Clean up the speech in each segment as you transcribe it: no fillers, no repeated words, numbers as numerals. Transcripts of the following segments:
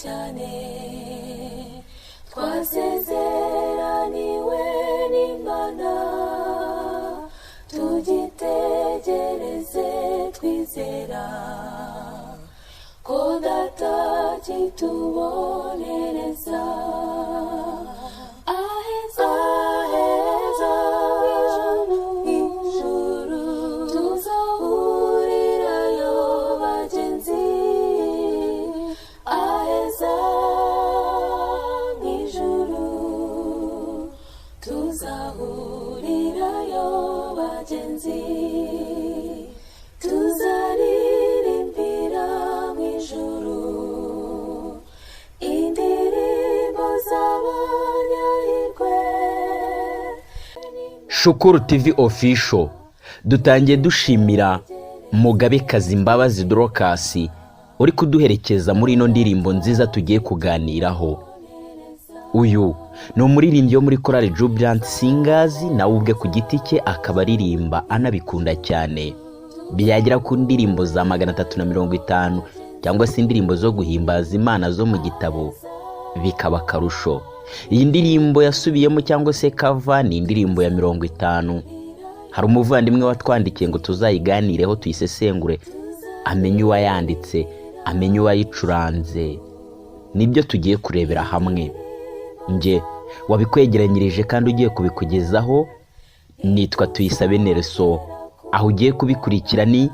cyane twasezeraniwe n'Imana, tugitegereze twizera ko Data kitubonereza aheza heza ijuru, tuzahurirayo bagenzi, aheza ijuru, tuzahurirayo bagenzi, tuzaririmbira mu ijuru indirimbo z'abanyahirwe. Shukuru TV Official, dutangiye dushimira Mugabekazi Mbabazi Dorcas uri kuduherekeza muri ino ndirimbo nziza tugiye kuganiraho. Uyu ni umuririmbyi wo muri korali Jubilant Singers, nawe ubwe ku giti cye akaba aririmba anabikunda cyane. Byagera ku ndirimbo za 350 cyangwa se indirimbo zo guhimbaza Imana zo mu gitabo bikaba akarusho. Iyi ndirimbo yasubiyemo cyangwa se cover ni indirimbo ya 50. Hari umuvandimwe watwandikiye ngo tuzayiganireho, tuyisesengure, amenye uwayanditse, amenye uwayicuranze. Nibyo tugiye kurebera hamwe. Nge wabikwegeranyirije kandi ugiye kubikugezaho nitwa Tuyisabe Nereso. Aho ugiye kubikurikira ni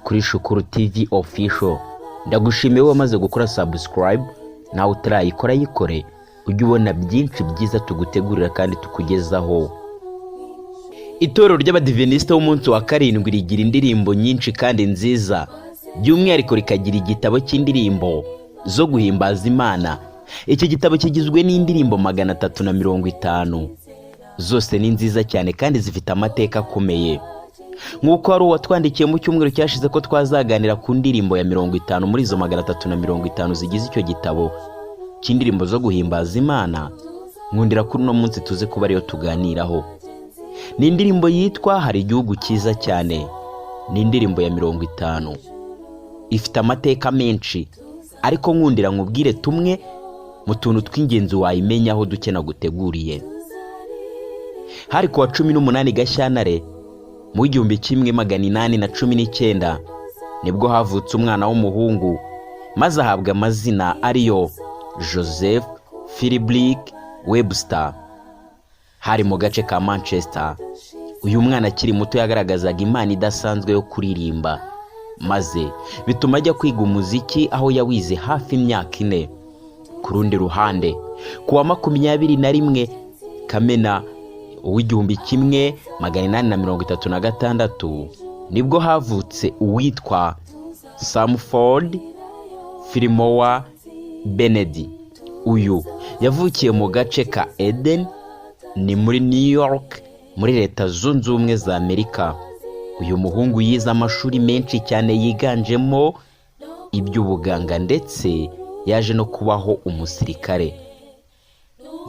kuri Shukuru TV Official. Ndagushimiye wowe wamaze gukora subscribe, nawe utarayikora yikore, ujye ubona byinshi byiza tugutegurira kandi tukugezaho. Itorero ry'Abadivenisite b'Umunsi wa Karindwi rigira indirimbo nyinshi kandi nziza, by'umwihariko rikagira igitabo cy'indirimbo zo guhimbaza Imana. Iki gitabo kigizwe n'indirimbo 350, zose ni nziza cyane kandi zifite amateka akomeye. Nk'uko hari uwatwandikiye mu cyumweru cyashize ko twazaganira ku ndirimbo ya 50 muri izo 350 zigize icyo gitabo cy'indirimbo zo guhimbaza Imana, nkundira kuri uno munsi tuze kuba ariyo tuganiraho. Ni indirimbo yitwa "Hari Igihugu Cyiza Cyane". Ni indirimbo ya 50, ifite amateka menshi, ariko nkundira nkubwire tumwe mu tuntu tw'ingenzi wayimenyaho duke naguteguriye. Hari ku wa 18 Gashyantare mu 1819, nibwo havutse umwana w'umuhungu, maze ahabwa amazina ariyo Joseph Philbrick Webster. Hari mu gace ka Manchester. Uyu mwana akiri muto yagaragazaga impano idasanzwe yo kuririmba, maze bituma ajya kwiga umuziki, aho yawize hafi imyaka 4. Ku rundi ruhande, ku wa 21 Kamena uw'1836, nibwo havutse uwitwa Sanford Fillmore Benedi. Uyu yavukiye mu gace ka Eden, ni muri New York, muri Leta Zunze Ubumwe za Amerika. Uyu muhungu yize amashuri menshi cyane yiganjemo iby'ubuganga, ndetse yaje no kubaho umusirikare.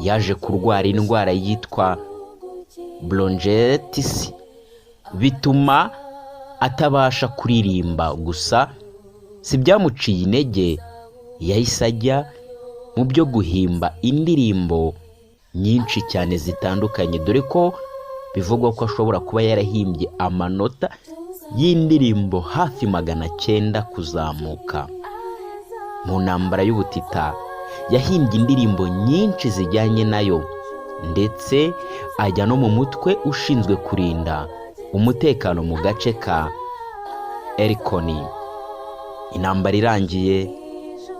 Yaje kurwara indwara yitwa bronchitis, bituma atabasha kuririmba. Gusa si byamuciye intege, yahise ajya mu byo guhimba indirimbo nyinshi cyane zitandukanye, dore ko bivugwa ko ashobora kuba yarahimbye amanota y'indirimbo hafi 900 kuzamuka. Mu ntambara y'ubutita yahimbye indirimbo nyinshi zijyanye nayo, ndetse ajya no mu mutwe ushinzwe kurinda umutekano mu gace ka Erikoni. Intambara irangiye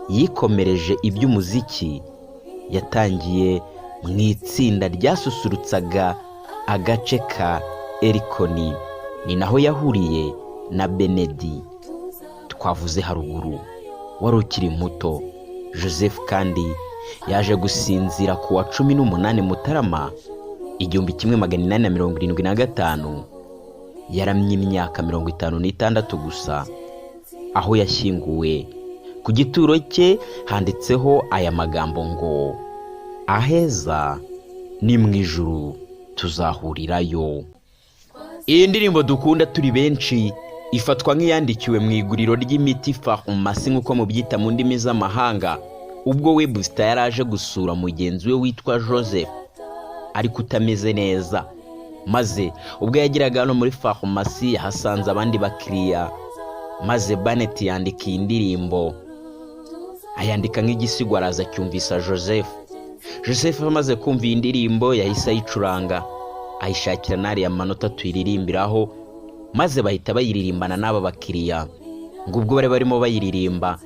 yikomereje iby'umuziki, yatangiye mu itsinda ryasusurutsaga agace ka Erikoni. Ni naho yahuriye na Benedi twavuze haruguru wari ukiri muto. Joseph kandi yaje gusinzira ku wa 18 Mutarama 1875, yaramye imyaka 56 gusa. Aho yashyinguwe ku gituro cye handitseho aya magambo ngo: "Aheza ni mu ijuru, tuzahurirayo." Iyi ndirimbo dukunda turi benshi ifatwa nk'iyandikiwe mu iguriro ry'imiti, farumasi nk'uko mubyita mu ndimi z'amahanga. Ubwo Webster yari aje gusura mugenzi we witwa Joseph ariko utameze neza, maze ubwo yageraga hano muri farumasi yahasanze abandi bakiriya, maze Barnett yandika iyi ndirimbo, ayandika nk'igisigo, araza acyumvisa Joseph. Joseph amaze kumva iyi ndirimbo yahise ayicuranga, ayishakira n'ariya manota tuyiririmbiraho, maze bahita bayiririmbana n'aba bakiriya. Ngo ubwo bari barimo bayiririmba,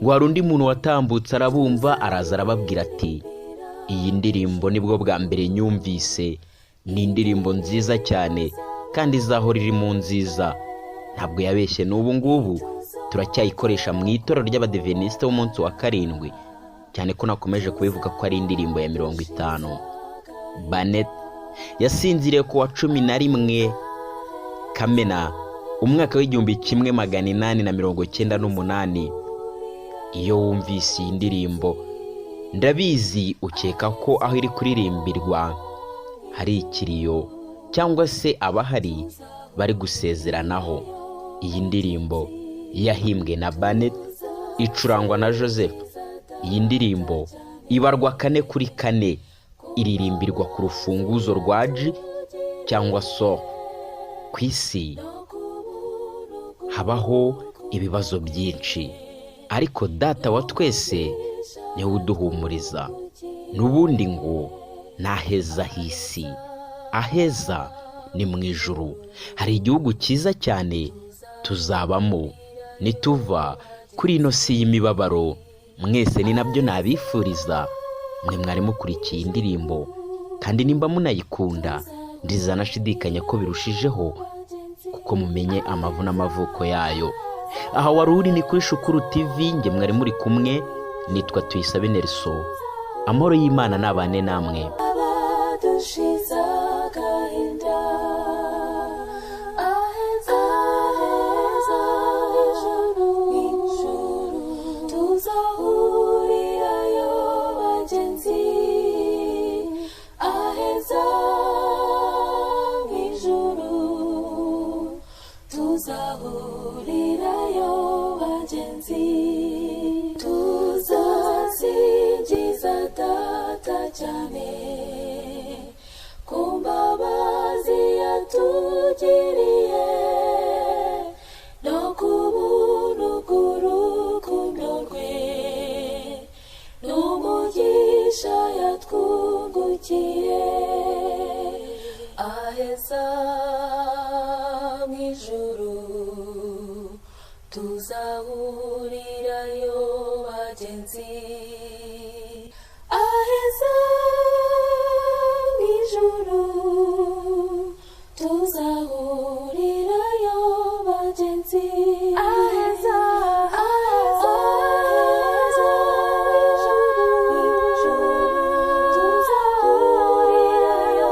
ngo hari undi muntu watambutse arabumva, araza arababwira ati: "Iyi ndirimbo nibwo bwa mbere nyumvise, ni indirimbo nziza cyane kandi izahora iri mu nziza." Ntabwo yabeshye, n'ubu ngubu turacyayikoresha mu itorero ry'Abadivenisite b'umunsi wa karindwi, cyane ko nakomeje kubivuga ko ari indirimbo ya 50. Barnett yasinziriye ku wa 11 Kamena umwaka w'1898. Iyo wumvise iyi ndirimbo, ndabizi ukeka ko aho iri kuririmbirwa hari ikiriyo cyangwa se abahari bari gusezeranaho. Iyi ndirimbo yahimbwe na Barnett, icurangwa na Joseph. Iyi ndirimbo ibarwa kane kuri kane, iririmbirwa ku rufunguzo rwa G cyangwa so. Ku isi habaho ibibazo byinshi, ariko Data wa twese niwe uduhumuriza. N'ubundi ngo naheza h'isi, aheza ni mu ijuru, hari igihugu cyiza cyane tuzabamo nituva kuri ino si y'imibabaro. Mwese ni nabyo nabifuriza mwe mwari mukurikiye indirimbo, kandi nimba munayikunda ndizanashidikanya ko birushijeho kuko mumenye amavu n'amavuko yayo. Aha wari uri ni kuri Shukuru TV, nge mwari muri kumwe nitwa Tuyisabe Nelson. Amahoro y'Imana nabane namwe. Abadushize agahinda, aheza heza ijuru, ijuru tuzahurirayo bagenzi, aheza ijuru tuzahurirayo bagenzi, tuzasingiza Data cyane ku mbabazi yatugiriye no ku buntu bw'urukundo rwe n'umugisha yatwungukiye. Aheza mu ijuru tuzahurirayo bagenzi, aheza mu ijuru tuzahurirayo bagenzi, aheza, aheza ijuru tuzahurirayo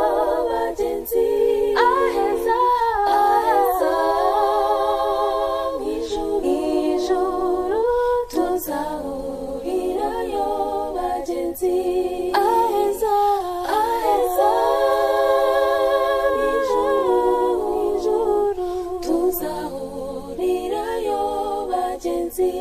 bagenzi, aheza, aheza mu ijuru, ijuru tuzahurirayo bagenzi, aheza, aheza mu ijuru, ijuru tuzahurirayo bagenzi.